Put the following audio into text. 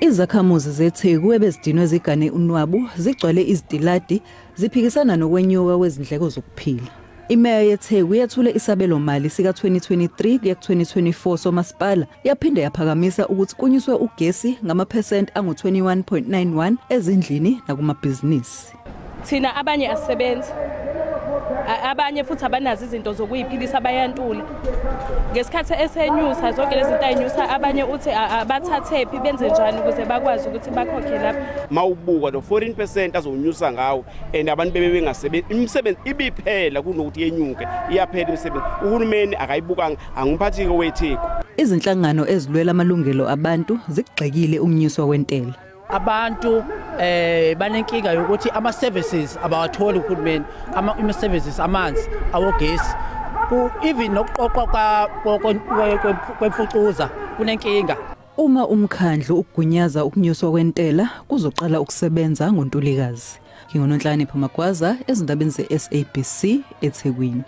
Izakhamuzi zeTheku ebezidinwe zigane unwabu zigcwale izitiladi ziphikisana nokwenyuka kwezindleko zokuphila. Imeya yeTheku yethule isabelomali sika-2023 kuya ku-2024 somasipala, yaphinde yaphakamisa ukuthi kunyuswe ugesi ngamaphesenti angu-21.91 ezindlini nakumabhizinisi. Thina abanye asisebenzi, abanye futhi abanazo izinto zokuyiphilisa, bayantula. Ngesikhathi esenyusa zonke lezi zinto ayinyusa, abanye uthi abathathephi, benze njani ukuze bakwazi ukuthi bakhokhe lapha. Mawubuka lo 14% azonyusa ngawo, and abantu bebe bengasebenzi, imisebenzi ibiphela kunokuthi yenyuke, iyaphela imisebenzi. Uhulumeni akayibukanga, angumphathi-ke weTheku. Izinhlangano ezilwela amalungelo abantu zigxekile ukunyuswa kwentela. Abantu banenkinga yokuthi ama services abawatholi uhulumeni, ama services amanzi, awogesi, even nokuqoqwa kwemfucuza kunenkinga. Uma umkhandlu ugunyaza ukunyuswa kwentela kuzoqala ukusebenza ngoNtulikazi. NginguNonhlanipho Magwaza ezindabeni ze-SABC eThekwini.